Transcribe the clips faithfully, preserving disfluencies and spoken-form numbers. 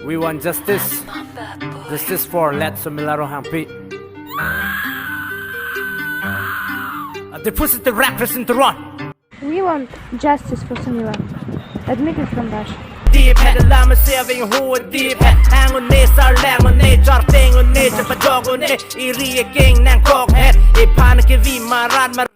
We want justice. Justice for Late Sumila Ronghangpi. A deposited representation. We want justice for Sumila. Admitted from Russia. Deep head lama saving who a deep head. Hang on ne sar lang on ne char teng on ne chapa jog on ne iri king nang kok head. Ipan ke vi marat mar.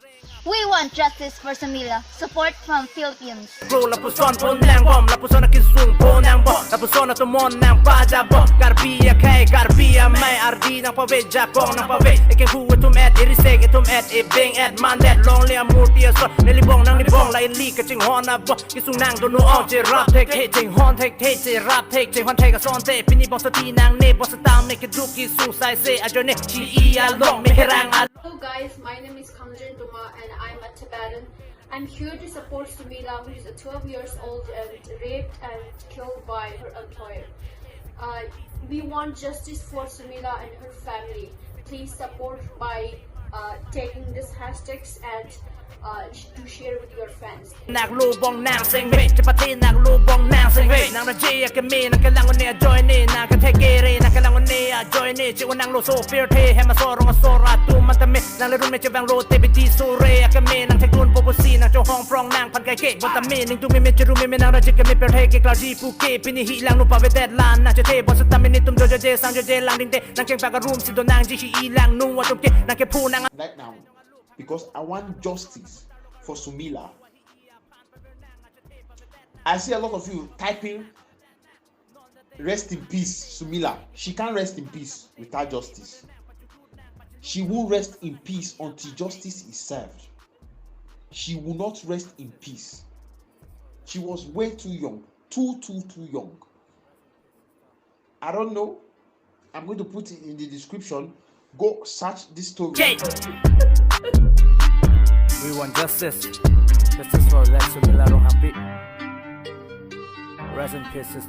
We want justice for Sumila. Support from Philippines. Bro lapuson pon nang bom, lapuson akisung pon nang bom, lapuson atumon nang paja bom. Karbi akhei, Karbi amei, ardi nang pave, jakong nang pave. Eke hu etum et, irisek etum et, ebeng et, mandet, longle amurti ason. Nelibong nang libong, la inli kachinghon abo. Kisung nang donu ong, cherap thek thek, chinghon thek thek, cherap thek, chinghon thek asonte. Pini bong soti nang ne, bong sotame keduk kisung sai se ajoine. Chi i along, meherang along. Hello guys, my name is Khangjen Duma and I'm a Tibetan. I'm here to support Sumila, who is a twelve years old and raped and killed by her employer. Uh, we want justice for Sumila and her family. Please support by uh, taking these hashtags and uh, to share with your friends. Nak lubong nang sing ve, chepathe nak lubong nang sing ve. Nang raje akeme, nang kelang one ajoine, nang kethek kere, nang kelang one ajoine. Chewa nang lo so pirthe, hem asor rong asor atum matame. Nang le run me chevang lo te bidi sore akeme, nang thekun poposi, nang chohong prong nang phan kai ke. Botame ning tu me me cheru me me nang raje keme pirthe ke klarji puke. Pini hi lang nu pavedet lan, nang chethe bosotame nitum jojo je sang joje lang dingte. Nang keng paga room si do nang ji hi lang nu atum ke, nang kephu nang. Right now, because I want justice for Sumila. I see a lot of you typing, "Rest in peace, Sumila." She can't rest in peace without justice. She won't rest in peace until justice is served. She will not rest in peace. She was way too young, too, too, too young. I don't know. I'm going to put it in the description. Go search this story. We want justice. Justice for Late Sumila Ronghangpi. Rest in peace, sister.